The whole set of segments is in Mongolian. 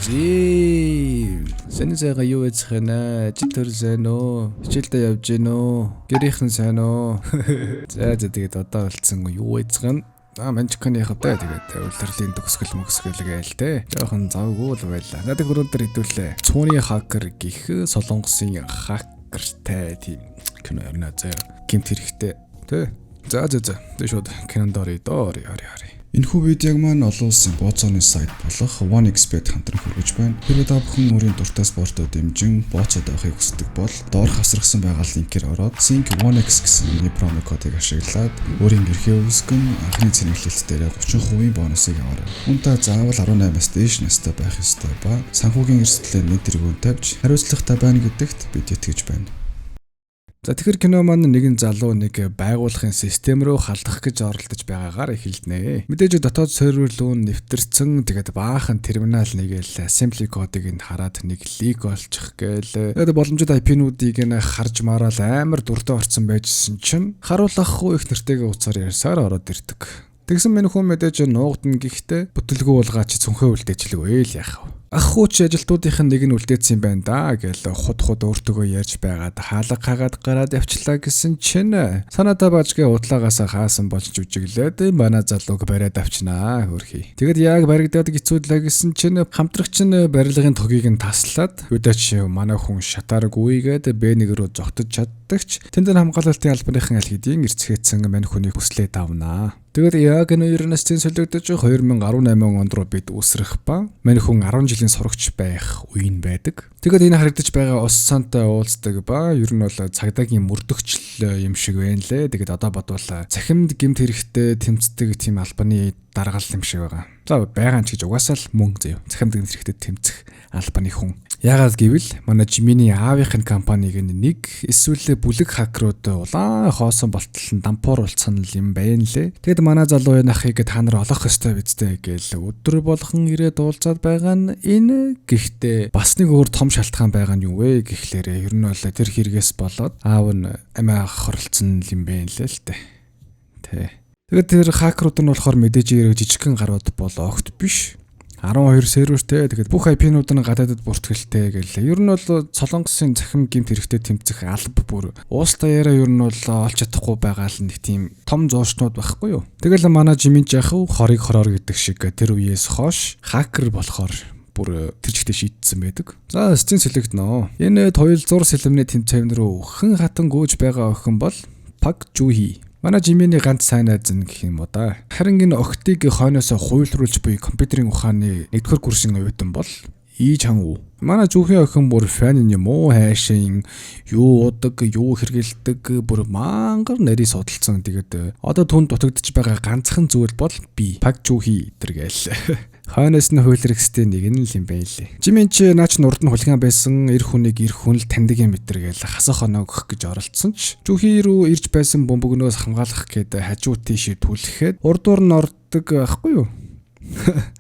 Зээ. Сэний сайга юу эцэх нэ? Ажил төр сайн уу? Хичээлдээ явж гин үү? Гэрийнхэн сайн уу? За за, тэгээд одоо болцсон юу эцэх нь? Аа, манчканы явах та, тэгээд улирлын төгсгөл мөксгөл гээл те. Жохон завгүй л байлаа. Надад өнөөдөр хэдүүлээ. Цууны хакер гих Солонгосын хакертай тийм кино ярина заяа. Гэмт хэрэгтэй те. За за за. Тэг шууд кинонд оръё доо, орё орё орё. Энэхүү видеог маань олон улсын бооцооны сайт болох 1xBet хамтран хүргэж байна. Хэрвээ та бүхэн өөрийн дуртай спортоо дэмжин бооцоод авахыг хүсдэг бол доорх хавсаргасан байгаа линкээр ороод Sync 1x гэсэн миний промо кодыг ашиглаад өөрийн эрхээ үүсгэн анхны цэнэглэлт дээр 30% бонусыг аваарай. Мөн та заавал 18-аас дээш настай байх ёстой ба санхүүгийн эрсдлээ нэн тэргүүн тавьж хариуцлагатай байна гэдэгт бид итгэж байна. За, тэгэхээр кино маань нэгэн залуу нэг байгууллагын систем рүү халдах гэж оролдож байгаагаар эхэлнэ. Мэдээж дотоод сервер рүү нэвтэрсэн, тэгээд баахан терминал нэгээл assembly кодыг нь хараад нэг leak олчих гээл. Тэгээд боломжит IP-нүүдийг нь харж мараал амар дуртай орцсон байжсэн чинь харуулахгүй их нэртэйгээ уцаар ярьсаар ороод ирдэг. Тэгсэн минь хүн мэдээж нуугдана, гэхдээ бүтэлгүй уулгаач цүнхээ үлдээчлгүй л яах вэ? Ах хууч ажилтнуудынх нь нэг нь үлдээсэн юм байна да гэл худ худ өөртөөгөө ярьж байгаад хаалга хагаад гараад явчлаа гэсэн чинь санаатаа бажгээ удлагаасаа хаасан болж жүжиглээд манай залууг бариад авчнаа хөрхий. Тэгэд яг баригдаад гизүүдлээ гэсэн чинь хамтрагч нь барилгын тогийг нь таслаад юудаач манай хүн шатааргүйгээд Б1 рүү зогтож чаддагч тэнд нь хамгаалалтын албаныхан аль хэдийн эрцгээцэн мань хүнийг хүслээ давнаа. Тэгээд яг энэ 90-аас солигдож 2018 онд руу бид үсрэх ба мань хүн 10 жилийн сурагч байх үе нь байдаг. Тэгээд энэ харагдаж байгаа ус сантай уулздаг ба ер нь бол цагдаагийн мөрдөгчл юм шиг байна лээ. Тэгээд одоо бодвол цахимд гэмт хэрэгтэй тэмцдэг тийм албаны даргал юм шиг байгаа. За, байгаа ч гэж угаасаа л мөн заяа. Цахимд гэмт хэрэгтэй тэмцэх албаны хүн. Яагаад гэвэл манай Жиминий аавынх нь компаниг нэг эсвэл бүлэг хакерууд улаан хоосон болтол нь дампуур улцсан юм байна лээ. Тэгэд манай залуу энэ ахыг та нар олох ёстой бидтэй гээл өдөр болгон ирээд уулзаад байгаа нь энэ. Гэхдээ бас нэг өөр том шалтгаан байгаа нь юу вэ гэхлээр ер нь бол тэр хэрэгээс болоод аав нь амиа хорлцсон юм байна лээ л дээ. Тэ. Тэгээд тэр хакерууд нь болохоор мэдээж хэрэг жижигхэн гарууд бол огт биш. 12 сервертэй. Тэгээд бүх IP-нууд нь гадаадд бүртгэлтэй гэл. Ер нь бол Солонгосын цахим гэмт хэрэгтэй тэмцэх алба бүр уус даяараа ер нь бол олж чадахгүй байгаа л нэг тийм том зуушнууд байхгүй юу. Тэгэл манай Жимин жахав хорыг хороор гэдэг шиг тэр үеэс хойш хакер болохоор бүр тэр чигтээ шийдсэн байдаг. За, scene солигдно. Энэ туйл зур сэлэмний тэмцээн рүү хэн хатан гүйж байгаа охин бол Пак Жухи. Манай Жиминий ганц сайн найз нь гэх юм уу да. Харин энэ охтыг хойноосоо хуйлруулж буй компьютерийн ухааны 1-р курсын оюутан бол И Чан У. Манай Жүүхийн охин бүр фан юм уу, хайшин юу удаг, юу хэрэгэлдэг бүр мангар нарийн судалсан. Тэгээд одоо түнд дутагдчих байгаа ганцхан зүйл бол би Пак Жүүхи тэр гээл. Хойноос нь хуйлрэгстэй нэг нь л юм байлээ. Жимин чи наа чи урд нь хулиган байсан, эр хүнийг эр хүн л таньдаг юм битэр гээл хасах оноо өгөх гэж оролцсон ч Жүүхи рүү ирж байсан бөмбөгнөөс хамгаалах гээд хажуу тийшээ түлхэхэд урдуур нь ордог байхгүй юу?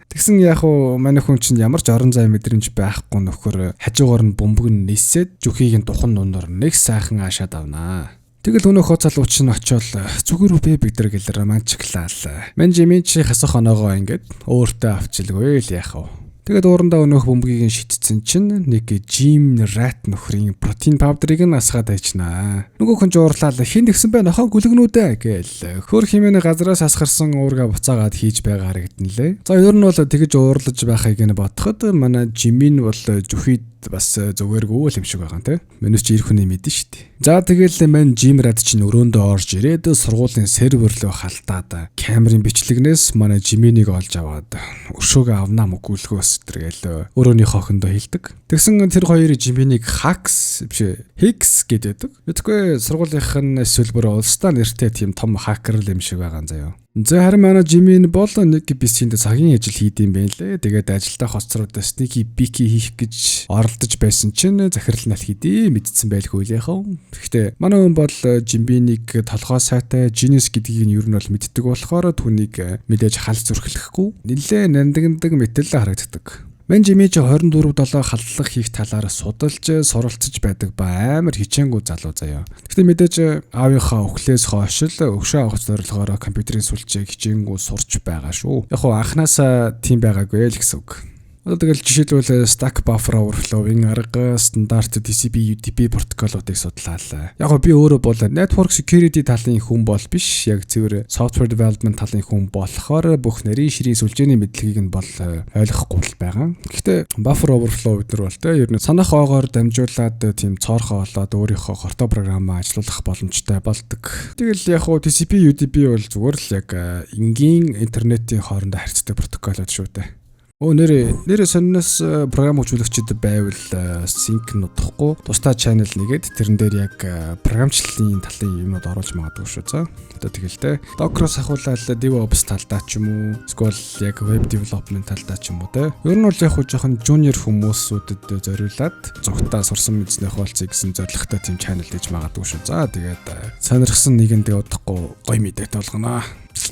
Тэгсэн яг уу манай хүн чинь ямар ч орон зай мэдрэмж байхгүй нөхөр хажуугаар нь бөмбөг нь нисээд Жүүхийг нь духан нунаар нэг сайхан аашаад авнаа. Тэгэл өнөөх залуу чинь очиод зүгээр үү бэ бид нар гэл романтиклаал. Мэн жимийн чи хасах оноогоо ингээд өөртөө авчилгүй л яах вэ? Тэгээд уурандаа өнөөх бөмбөгийг нь шитцсэн чинь нэг gym rat нөхрийн протеин powder ыг нь асгаад айчнаа. Нөгөө хүн жуурлаа, хин тэгсэн бэ нохоо гүлгнүүдээ гээл. Хөр химээний газраас асгарсан уурга буцаагаад хийж байгаа харагдана лээ. За, ер нь бол тэгж уурлаж байхыг нь бодоход манай Жимин бол зүхийд бас зүгээргүй л юм шиг байгаа те. Манайс чи эр хүний мэдэн шүү дээ. За, тэгэл мань Gym Rat чинь өрөөндөө орж ирээд сургуулийн сервер рүү халдаад камерын бичлэгнээс манай Жиминийг олж аваад өшөөгөө авнаа мөгүүлгөөс тэргээл өрөөнийхөө охиндоо хэлдэг. Тэгсэн тэр хоёр Жиминийг Хакс биш, Хикс гэдэг. Мэдгүй сургуулийнх нь эсвэл бүр улсдаа нэртэй тийм том хакер л юм шиг байгаа юм заяа. За, харин манай Жимин бол нэг PC-нд цагийн ажил хийдэм байх лээ. Тэгээд ажилдаа хоцроод sneaky peeky хийх гэж оролдож байсан чинь захирал нь аль хэдий мэдсэн байлгүй л яхав. Гэхдээ манай хүн бол Жимбинийг толгой сайтай genius гэдгийг нь ер нь бол мэддэг болохоор түүнийг мэдээж хал зүрхлэхгүй. Нилээ нандиндаг мэтэл харагддаг. Мэн Жими чи 24/7 халдлага хийх талаар судалж, суралцж байдаг ба амар хичээнгүй залуу заяа. Гэхдээ мэдээж аавынхаа өхлөөс хойш л өгшөө авах зорилгоор компьютерийн сүлжээг хичээнгүй сурч байгаа шүү. Яг хуу анханасаа тийм байгаагүй л гэсэн үг. Одоо тэгэл жишээлбэл stack buffer overflow-ийн арга, стандарт TCP UDP протоколуудыг судлаалаа. Яг би өөрөө бол network security талын хүн бол биш, яг цэвэр software development талын хүн болохоор бүх нарийн ширийн сүлжээний мэдлэгийг нь бол ойлгохгүй л байгаа. Гэхдээ buffer overflow бид нар бол те ер нь санах оогоор дамжуулаад тийм цоорхоо олоод өөрийнхөө хортой програмаа ажилуулах боломжтой болдог. Тэгэл яг хуу TCP UDP бол зүгээр л яг энгийн интернетийн хоорондоо харьцдаг протоколууд шүү дээ. Өө, нэрээ нэрээ сониноос програм хөгжүүлэгчид байвал sync нутахгүй тусдай channel нэгээд тэрэн дээр яг програмчлалын талын юмнууд оруулж магадгүй шүү. За. Одоо тэгэл те. Docker-оос ахуулаад DevOps талдаа ч юм уу, эсвэл яг web development талдаа ч юм уу те. Ер нь бол яг хуу жоохон junior хүмүүсүүдэд зориулаад зугтаа сурсан мэдснээ хуваалцъя гэсэн зорилготой тийм channel хийж магадгүй шүү. За, тэгээд сонирхсан нэгэндээ удахгүй гоё мэдээтэй болгоно.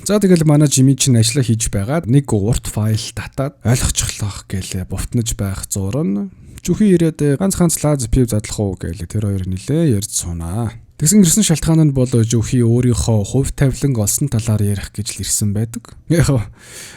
За, тэгэл манай Жими чинь ажиллаа хийж байгаад нэг урт файл татаад ойлгочихлоо гээл буфтнаж байх зур нь Жүхи ирээд ганц ганц лаз пив задлах уу гээл тэр хоёр нилээ ярьж суунаа. Тэгсэн ирсэн шалтгаан нь бол Жүхи өөрийнхөө хувь тавилан олсон талаар ярих гэж л ирсэн байдаг. Яг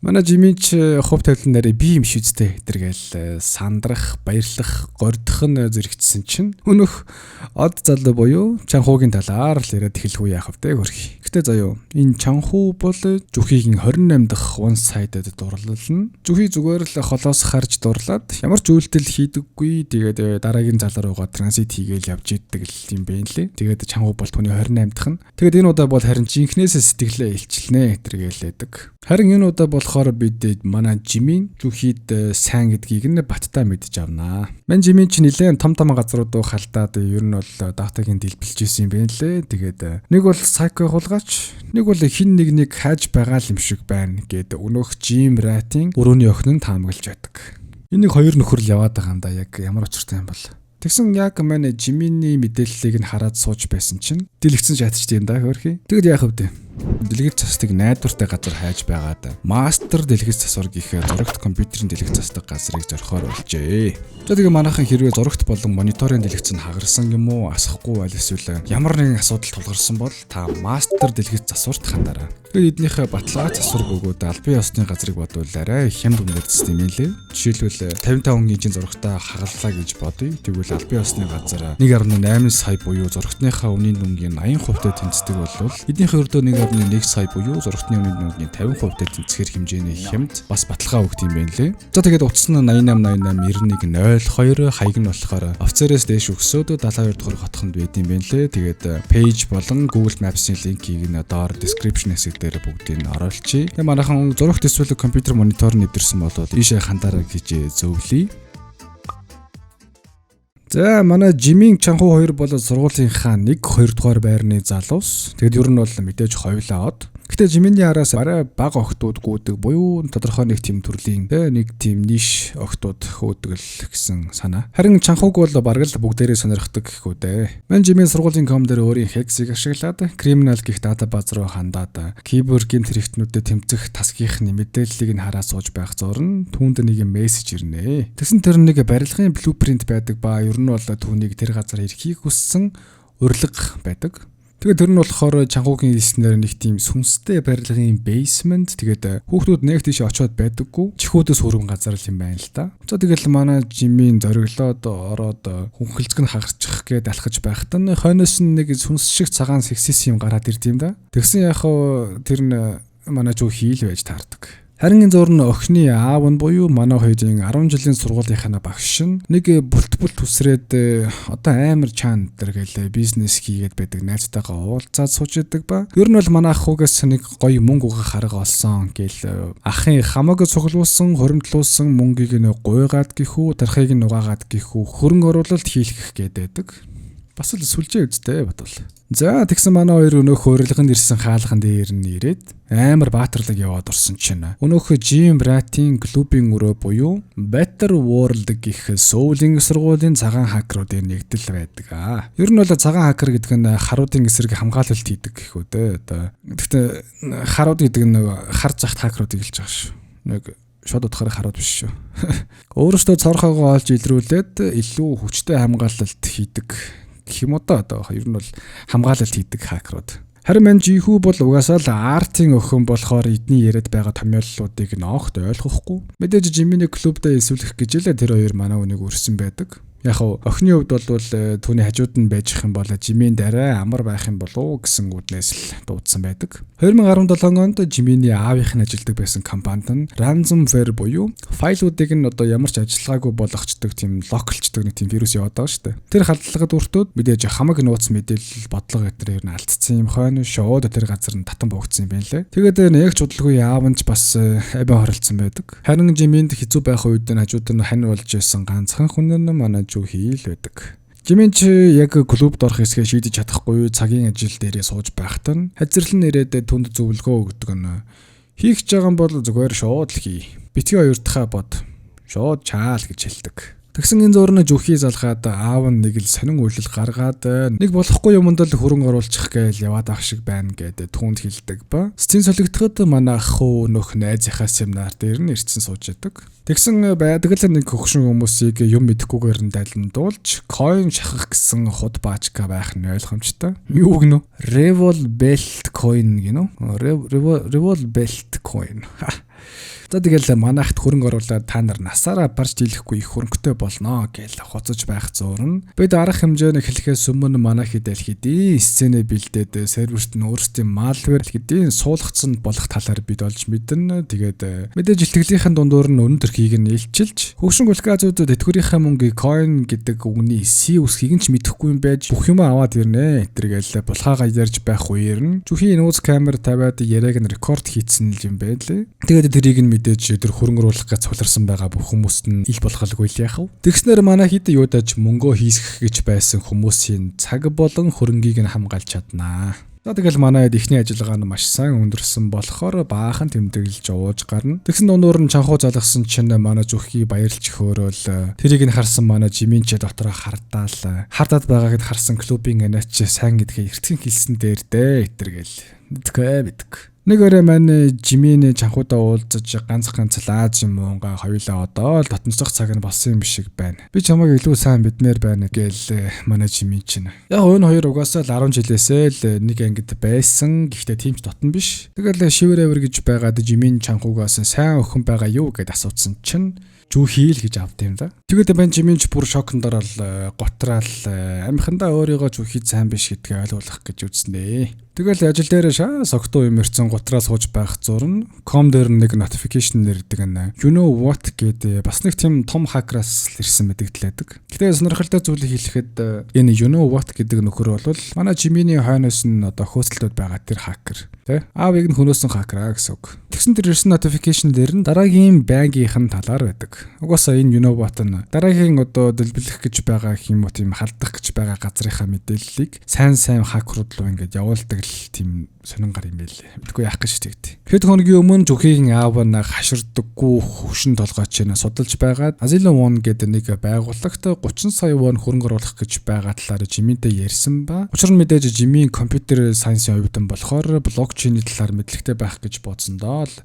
манай Жими ч хувь тавилан нарийн би юм шүзтэй тэргээл сандрах, баярлах, гордох нь зэрэгцсэн чинь өнөх од залуу буюу Чанхуугийн талаар л яриад эхэлэх үү, яах вэ хөрхи. Гэтэ заяо, энэ Чанхуу бол Жүхигийн 28 дахь one sided дурлал нь. Жүхи зүгээр л холоос харж дурлаад ямар ч үйлдэл хийдэггүй. Тэгээд дараагийн залуу руугаа транзит хийгээл явж идэг л юм бэ лээ. Тэгээд Чанхуу бол түүний 28 дахь нь. Тэгээд энэ удаа бол харин жинхнээсээ сэтгэлээ илчилнэ гэтэргэлээдэг. Харин энэ удаа болохоор бид манай Жимин Жүхид сайн гэдгийг нь баттай мэдэж авнаа. Ман Жимин ч нэлээд том том газрууд руу халдаад ер нь бол датагийн дэлбэлж исэн юм байна лээ. Тэгээд нэг бол psycho хулгайч, нэг бол хин нэг нэг хайж байгаа юм шиг байна гэд өнөөх Jim Rat-ийн өрөөний охин нь таамаглаж байдаг. Энийг хоёр нөхөр л яваад байгаа юм да, яг ямар учиртай юм бол. Тэгсэн яг манай Жиминий мэдээллийг нь хараад сууж байсан чинь дэлгэцэн шатчихдээ юм да хөөрхий. Тэгэд яах вэ? Дэлгэц цастыг найдвартай газар хайж байгаад мастер дэлгэц засвар гэх зурагт компьютерийн дэлгэц засдаг газрыг зорихоор болжээ. За, тэгээ манайхан хэрвээ зурагт болон мониторын дэлгэц нь хагарсан юм уу, асахгүй аль эсвэл ямар нэгэн асуудал тулгарсан бол та мастер дэлгэц засварт хандараа. Тэгээд эднийхээ баталгаа засвар бөгөөд албан ёсны газрыг бодвол арай хямд үнээр засдаг юм лээ. Жишээлбэл, 55 инчийн зурагтаа хагаллаа гэж бодъё. Тэгвэл албан ёсны газар 1.8 сая буюу зурагтныхаа үнийн дүнгийн 80% тай тэнцдэг бол эднийхээ өрдөө 1.1 сая буюу зурагтны үнийн дүнгийн 50% тай тэнцэхэр хэмжээний хямд бас баталгаа өгд юм байна лээ. За, тэгээд утас нь 88 88 91 02, хаяг нь болохоор офицерээс дээш өксөөд 72 дугаар хотхонд байд юм байна лээ. Тэгээд page болон Google Maps-ын линкийг нь доор description хэсэг дээр бүгдийг нь оруулчихъя. Тэгээ манайхан зурагт эсвэл компьютер монитор нэвтэрсэн бол ийшээ хандаарай гэж зөвлөе. За, манай Жимин Чанхуу хоёр бол сургуулийнхаа 1 2 дугаар байрны залуус. Тэгэд ер нь бол мэдээж хоёулаа од. Гэтэ Жиминий араас арай бага охтууд гүйдэг буюу тодорхой нэг тийм төрлийн тэ нэг тийм niche охтууд хөөдөг л гэсэн санаа. Харин Чанхууг бол бараг л бүгдээрээ сонирхдаг гэхүү дээ. Ман Жимин сургуулийн ком дээр өөрийн Hex-ийг ашиглаад criminal гих database руу хандаад кибер гэмт хэрэгтнүүдэд тэмцэх тасгийнхны мэдээллийг нь хараад сууж байх зур нь түүнд нэг юм мессеж ирнэ. Тэгсэн тэр нэг барилгын blueprint байдаг ба ер нь бол түүнийг тэр газар ирэхийг хүссэн урилга байдаг. Тэгээд тэр нь болохоор Чанхуугийн хэлснээр нэг тийм сүнстэй барилгын basement, тэгээд хүүхдүүд нэг тийш очиод байдаггүй. Чихүүдээс хөрөн газар л юм байна л та. За, тэгэл манай Жимийн зориглоод ороод хүнхэлцэг нь хагарчих гээд алхаж байхад нь хойноос нь нэг сүнс шиг цагаан сексис юм гараад ирд юм да. Тэгсэн яг хуу тэр нь манай Жүү хийл байж таардаг. Харин энэ зур нь охины аав нь буюу манай хоёрын 10 жилийн сургуулийнхаа багш нь нэг бүлт бүлт үсрээд одоо амар чаан дээр гээл бизнес хийгээд байдаг найзтайгаа уулзаад сууж идэг ба. Ер нь бол манай ах хүүгээс нэг гоё мөнгө угаах арга олсон гээл ахын хамаагүй цуглуулсан, хуримтлуулсан мөнгийг нь гуйгаад гихүү, тархийг нь угаагаад гихүү хөрөнгө оруулалт хийлгэх гээд байдаг. Бас л сүлжээ үстэй бодвол. За, тэгсэн манай хоёр өнөөх урилганд ирсэн хаалган дээр нь ирээд амар баатарлаг яваад орсон чинь өнөөх Jim Rat-ийн клубын өрөө буюу Better World гэх Сөүлийн сургуулийн цагаан хакеруудын нэгдэл байдаг аа. Ер нь бол цагаан хакер гэдэг нь харуудын эсрэг хамгаалалт хийдэг гэх үү дээ. Одоо гэхдээ харууд гэдэг нь нэг хар захт хакеруудыг хэлж байгаа шүү. Нэг шууд утгаараа харууд биш шүү. Өөрөөсөө цорхоогоо олж илрүүлээд илүү хүчтэй хамгаалалт хийдэг гэх юм уу да, одоо ер нь бол хамгаалалт хийдэг хакерууд. Харин мань Жихүү бол угаасаа л артын охин болохоор эдний яриад байгаа томьёоллуудыг нь огт ойлгохгүй. Мэдээж Жиминий клубдаа элсүүлэх гэж л тэр хоёр манай хүнийг өрсөн байдаг. Яг хав охины хувьд бол түүний хажууд нь байж их юм бол Жимийн дараа амар байх юм болов уу гэсэн үүднээс л дуудсан байдаг. 2017 онд Жиминий аавынх нь ажилладаг байсан компанид нь ransomware буюу файлуудыг нь одоо ямар ч ажиллагаагүй болгочдөг, тийм lock лчдаг нэг тийм вирус яваад байгаа шүү дээ. Тэр халдлагад өртөөд мэдээж хамаг нууц мэдээлэл, бодлого гэтэр ер нь алдсан юм хойно шууд тэр газар нь татан буугдсан юм байна лээ. Тэгээд яг ч удалгүй аав нь ч бас амиа хорлцсон байдаг. Харин Жиминд хэцүү байх үед нь хажууд нь хань болж байсан ганцхан хүн нь манай Жүхи л байдаг. Жимин ч яг клубд орох хэсгээ шийдэж чадахгүй цагийн ажил дээрээ сууж байхад нь хазирлан нэрээд түнд зөвлөгөө өгдөг нь: "Хийх гэж байгаа юм бол зүгээр шууд л хий. Битгий хоёрдохаа бод. Шууд чаал" гэж хэлдэг. Тэгсэн энэ зурны Жүхи залгаад аав нь нэг л сонин үйлдэл гаргаад нэг болохгүй юмд л хөрөнгө оруулчих гээл яваад ах шиг байна гэд түүнд хэлдэг ба. Сцен солигдоход манай ах хүү нөх найзынхаа семинар дээр нь ирсэн сууж яадаг. Тэгсэн байдаг л нэг хөгшин хүмүүсийг юм мэдэхгүйгээр нь далиндуулж coin шахах гэсэн худ баачка байх нь ойлгомжтой. Юу гэнэ? Revol Belt coin гинэ? Revol Belt coin. За, тэгэл манайхт хөрөнгө оруулаад та нар насаараа барж дийлэхгүй их хөрөнгөтэй болно гэж хоцож байх зуурна. Бид арга хэмжээний эхлэхээс өмнө манайх хэд аль хэдийн сценэ бэлдээд серверт нь өөрсдийн malware хэдийн суулгацсан болох талаар бид олж мэднэ. Тэгээд мэдээж илтгэлийнхэн дундуур нь үнэн төрхийг нь илчилж хөгшин гулказууд тэтгэврийнхээ мөнгийг coin гэдэг үгний C үсгийг нь ч мэдэхгүй юм байж бүх юм аваад ирнэ. Тэргээл булхаагаа ярьж байх үеэр нь Жүхийн нууц камер тавиад яриаг нь рекорд хийцэн л юм байлээ. Тэгээд тэрийг нь мэдээж тэр хөрөнгө оруулах гэж цугларсан байгаа бүх хүмүүст нь ил болохгүй л яах вэ? Тэгснээр манай хэд юудаж мөнгөө хийсгэх гэж байсан хүмүүсийн цаг болон хөрөнгийг нь хамгаалж чаднаа. За, тэгэл манай эхний ажиллагаа нь маш сайн өндөрсөн болохоор баахан тэмдэглэж ууж гарна. Тэгсэн дундуур нь чанхуу залгасан чинь манай Зүхий баярлж хөөрөөл тэрийг нь харсан манай Жимин ч дотроо хардаал хардаад байгааг нь харсан клубын анаач сайн гэдгээ эртхэн хэлсэн дээр дээ гэтэргээл мэдгүй мэдгүй. Нэг өрөө маань Жимийн чанхуудаа уулзаж ганц ганц лааз юм уунгаа хоёулаа одоо л дотносох цаг нь болсон юм шиг байна. "Би чамайг илүү сайн мэдмээр байна" гээл манай Жимин чинь. Яг энэ хоёр угаасаа л 10 жилээсээ л нэг ангид байсан. Гэхдээ тийм ч дотн биш. Тэгэл шивэр эвэр гэж байгаад Жимин чанхуугаас сайн охин байгаа юу гэд асуусан чинь Жүхийл гэж авд юм да. Тэгээд бан Жимин ч бүр шоконд орол гутраал амхандаа өөрийгөө Жүхий сайн биш гэдгээ ойлгуулах гэж үзнэ. Тэгэл ажил дээр шаа согтуу юм ирсэн гутраа сууж байх зурна. Com дээр нэг notification нэрдэг нь "You know what" гэдэг бас нэг тийм том хакераас л ирсэн мэдэгдлээдэг. Гэтэ сонирхолтой зүйлийг хэлэхэд энэ "You know what" гэдэг нөхөр бол манай Жиминий хойноос нь одоо хөөцөлтөд байгаа тэр хакер тий. Аавыг нь хөнөөсөн хакераа гэсэн үг. Тэгсэн тэр ирсэн notification дээр нь дараагийн байнгийнх нь талаар байдаг. Угаасаа энэ "You know what" нь дараагийн одоо дэлбэлэх гэж байгаа юм уу, тийм халдах гэж байгаа газрынхаа мэдээллийг сайн сайн хакерууд руу ингээд явуулдаг л тийм сонин гар юм байлээ. Мэдгүй яах гэж тэгд. Хэд хоногийн өмнө Жүхийн аав нь хаширдаггүй хөвшин толгойч нь судалж байгаад Asylum One гэдэг нэг байгууллагт 30 сая вон хөрөнгө оруулах гэж байгаа талаар Жиминтэй ярьсан ба. Учир нь мэдээж Жимийн компьютер science ын оюутан болохоор блокчейний талаар мэдлэгтэй байх гэж бодсондоо л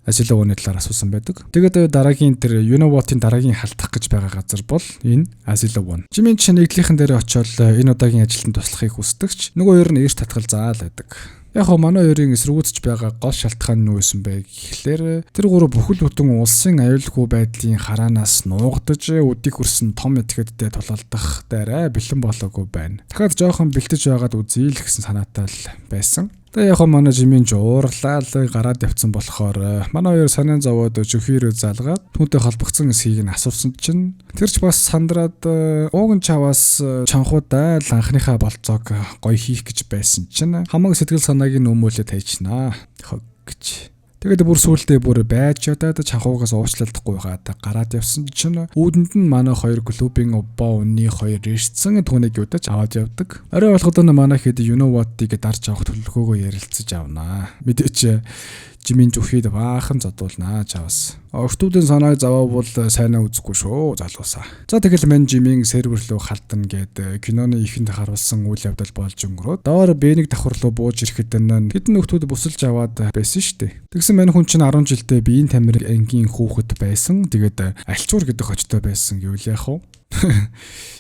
Asylum One-ы талаар асуусан байдаг. Тэгээд дараагийн тэр You know what-ын дараагийн халтах гэж байгаа газар бол энэ Asylum One. Жимин чинь нэгдлийнхэн дээр очиод энэ удаагийн ажилтанд туслахыг хүсдэгч нөгөө хоёр нь эрт татгал заал байдаг. Яг хоо манай хоёрын эсэргүүцэж байгаа гол шалтгаан нь юу байсан бэ гэхлээр тэр гурав бүхэл бүтэн улсын аюулгүй байдлын хараанаас нуугдаж өдийг хүрсэн том этгээдтэй тулалдах дайраа бэлэн болоогүй байна. Дахиад жоохон бэлтэж байгаад үзье л гэсэн санаатай л байсан. Тэгээ яг манай Жимин ч уурлаа л гараад явцсан болохоор манай хоёр санаан зовоод жөхийрөө залгаад түүнтэй холбогдсон эсхийг нь асуусан чинь тэр ч бас сандраад ууган чаваас чанхуудаа л анхныхаа болцоог гоё хийх гэж байсан чинь хамаг сэтгэл санааг нь өмөөлөө тайчнаа. Хог гэж. Тэгээд бүр сүултээ бүр байж чадаад чанхуугаас уучлалдахгүй хаад гараад явсан чинь үүдэнд нь манай хоёр клубын боо үнний хоёр ирсэн, түүнийг юудаж аваад явдаг. Орой болгоод нь манай хэд "You know what"-ыг дарж авах төлөвлөгөөгөө ярилцаж авнаа. Мэдээч Жимийн зүхийд баахан зодуулнаа чавс. Охтуудын санааг зовоовол сайнаа үзэхгүй шүү залуусаа. За, тэгэл мань Жимийн сервер рүү халдана гээд киноны ихэнд харуулсан үйл явдал болж өнгөрөөд доор B1 давхар руу бууж ирэхэд хэдэн нөхдүүд бусалж аваад байсан шүү дээ. Тэгсэн мань хүн чинь 10 жилдээ биеийн тамир ангийн хүүхэд байсан. Тэгээд альчуур гэдэг хочтой байсан гэвэл яах вэ?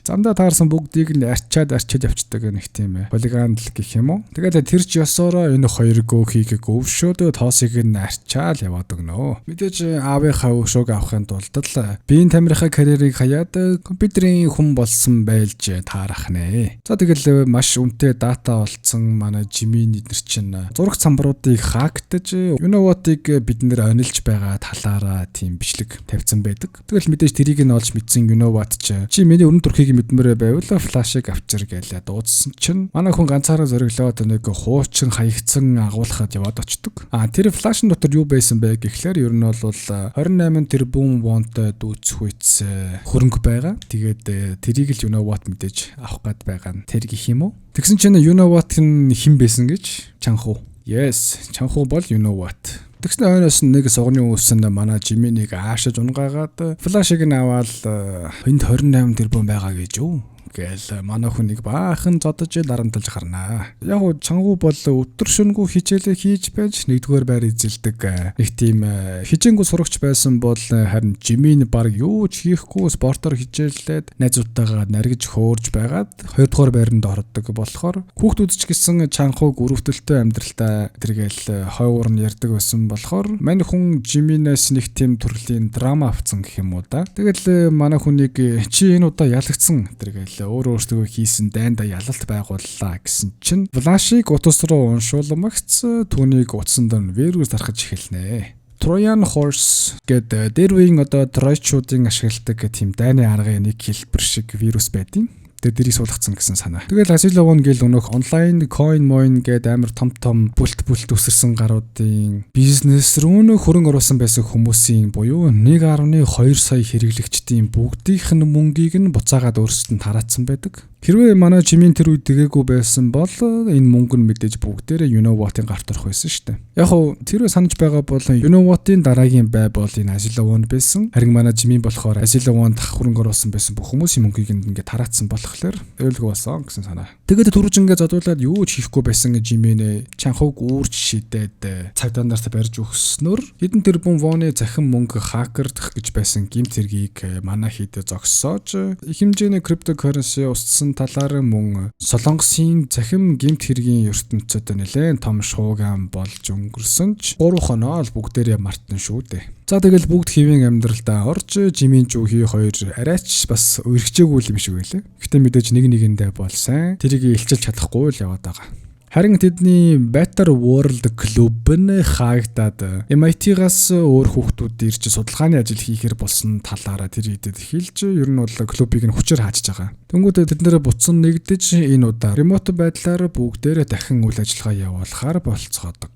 Замдаа таарсан бүгдийг нь арчаад арчаад явцдаг нэг тийм хулиган л гэх юм уу. Тэгээд тэр ч ёсоороо энэ хоёр гөөхийг өвшөөд тоосыг нь арчаал яваад өгнө. Мэдээж аавынхаа өшөөг авахын тулд л биеийн тамирынхаа карьерийг хаяад компьютерийн хүн болсон байлж таарах нэ. За, тэгэл маш үнэтэй data олцсон манай Жимийн эднэр чинь зураг самбаруудыг hack таж You-know-what-ыг бид нэр онилж байгаа талаараа тийм бичлэг тавьсан байдаг. Тэгэл мэдээж тэрийг нь олж мэдсэн You-know-what чи чи миний өрн төрхийг мэдмээрээ байвал flash ыг авчир гэлээ дуудсан чинь манай хүн ганцаараа зориглоод нэг хуучин хаягдсан агуулхад яваад очдөг. А тэр flash ын дотор юу байсан бэ гэхлээр ер нь бол 28 тэрбум вонтой дүүцхүйц хөрөнгө байгаа. Тэгээд тэрийг л You-know-what мэдээж авах гээд байгаа нь тэр гэх юм уу? Тэгсэн чинь You-know-what нь хэн байсан гэж, Чанхуу. Yes, Чанхуу бол You-know-what. Тэгснэ хойноос нь нэг сугны үүсэн манай Жиминийг аашаж унгаагаад flash ыг нь аваад энд 28 тэрбум байгаа гэж юу гээл манай хүнийг баахан зодож дарамталж гарнаа. Яг уу Чангу бол өдөр шөнөгүй хичээлээ хийж байж нэгдүгээр байр эзэлдэг нэг тийм хичээнгүй сурагч байсан бол харин Жимин баг юу ч хийхгүй спортоор хичээллээд найзуудтайгаа наргиж хөөрж байгаад хоёрдугаар байранд ордог болохоор хүүхдүүд ч гэсэн Чанхуг өрөвдөлтөй амьдралтай тэргээл хойгуур нь ярьдаг байсан болохоор мань хүн Жиминээс нэг тийм төрлийн драма авцсан гэх юм уу да. Тэгэл манай хүнийг чи энэ удаа ялагдсан тэргээл өөрөө өөртөө хийсэн дайнда ялалт байгууллаа гэсэн чинь flash ыг утас руу уншууламагц түүнийг утсанд нь вирус тархаж эхэлнэ. Trojan horse гэдэг дээр үеийн одоо тройчуудын ашигладаг тийм дайны аргын нэг хэлбэр шиг вирус байдیں۔ Тэгээд дэрийг суулгацсан гэсэн санаа. Тэгэл Асиловон гэл өнөөх онлайн coin moin гээд амар том том бүлт бүлт өсөрсөн гаруудын бизнес рүү нөх хөрөнгө оруулсан байсан хүмүүсийн буюу 1.2 сая хэрэглэгчдийн бүгдийнх нь мөнгийг нь буцаагаад өөрсдөд нь тараацсан байдаг. Хэрвээ манай Жимийн тэр үед дэгээгүй байсан бол энэ мөнгө нь мэдээж бүгдээрээ You-know-what-ын гарт орох байсан шүү дээ. Яг хуу тэр үе санаж байгаа бол You-know-what-ын дараагийн бай бол энэ Асиловон байсан. Харин манай Жимийн болохоор Асиловонд хөрөнгө оруулсан байсан бүх хүмүүсийн мөнгийг ингээд тараацсан болохоор аюулгүй болсон гэсэн санаа. Тэгээд түрүүж ингээд зодуулаад юу ч хийхгүй байсан Жимэнэ Чанхуг үүрч шидээд цагдаа нарт барьж өгснөөр хэдэн тэрбум воны захин мөнгө хакердах гэж байсан гэмт хэргийг манай хийдэ зогсоож их хэмжээний cryptocurrency устсан талаар мөн Солонгосын цахим гэмт хэргийн ертөнцид нэлээд том шуугиан болж өнгөрсөн ч 3 хоноо л бүгдээрээ мартан шүү дээ. За, тэгэл бүгд хэвийн амьдралдаа орж Жимийн Жүүхи хоёр арайч бас үерхчээгүй юм шиг байлаа. Гэтэ мэдээж нэг нэгэндээ бол сайн тэрийг илчилж чадахгүй л яваад байгаа. Харин тэдний Better World Club нь хаагдаад MIT-гаас өөр хүүхдүүд ирж судалгааны ажил хийхээр болсон талаараа тэр хэдэд хэлж ер нь бол клубыг нь хүчээр хаачж байгаа. Тэнгүүд тэд нэрээ буцан нэгдэж энэ удаа remote байдлаар бүгдээрээ дахин үйл ажиллагаа явуулахаар болцгоодог.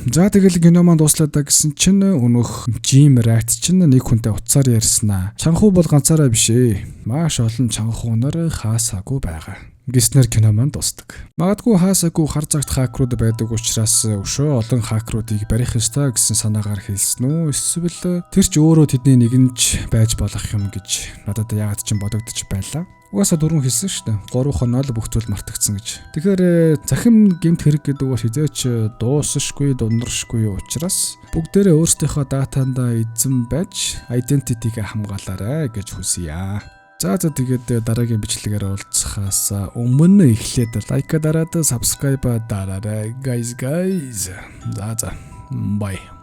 За, тэгэл кино маань дууслаа да гэсэн чинь өнөөх Jim Rat чинь нэг хүнтэй утсаар ярьснаа. Чанхуу бол ганцаараа биш ээ. Маш олон чанхуу нар хаасаагүй байгаа гэснээр кино маань дуустдаг. Магадгүй хаасаагүй хар цагт хакерууд байдаг учраас өшөө олон хакеруудыг барих ёстой гэсэн санаагаар хэлсэн үү? Эсвэл тэр ч өөрөө тэдний нэгэн ч байж болох юм гэж надад яагаад ч юм бодогдож байлаа. Угаасаа дөрөв хэлсэн шүү дээ. 3 хоноо л бүх зүйл мартагдсан гэж. Тэгэхээр цахим гэмт хэрэг гэдэг бол хэзээ ч дуусшгүй, дундаршгүй учраас бүгдээрээ өөрсдийнхөө data ндаа эзэн байж identity-г хамгаалаарай гэж хүсье. За, тэгээд дараагийн бичлэгээр уулзахаас өмнө эхлээд like дараад subscribe дараарай, guys guys. За. Bye.